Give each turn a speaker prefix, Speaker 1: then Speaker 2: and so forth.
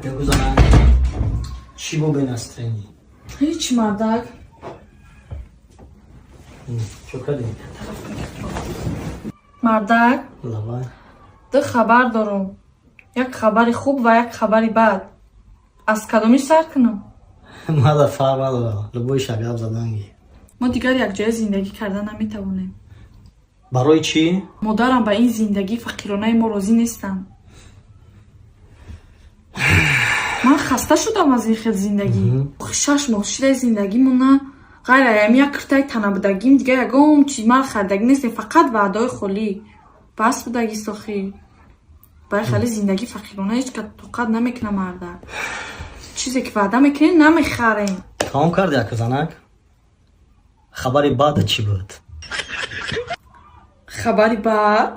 Speaker 1: Бигузорам, чӣ бо бе настроение?
Speaker 2: Ҳеҷ, мардак.
Speaker 1: Чо кардӣ?
Speaker 2: Мардак.
Speaker 1: Давай.
Speaker 2: Ду хабар дорум: як хабари хуб ва як хабари бад. Аз кадомиш сар кунам?
Speaker 1: Мада фарқ надора, любой ша гап заданги.
Speaker 2: Мо дигар якҷоя зиндагӣ карда наметавонем.
Speaker 1: Барои чӣ?
Speaker 2: Модарам ба ин зиндагии фақиронаи мо розӣ нестанд. Ман хаста шудам аз ин хел зиндагӣ. 6 моҳ шидаи зиндагимона ғайр аз ами як киртаи танабудагим дигар ягон чиз ман харидагӣ нестем, фақат ваъдаҳои холӣ. Бас будагист охӣ. Ба хеле зиндагии фақирона ҳеҷ кас тоқат намекунад, мардак. Чизе ки ваъда мекунем, намехарем.
Speaker 1: Тамом карди, ака занак? Хабари баъда чӣ буд?
Speaker 2: Хабари бад.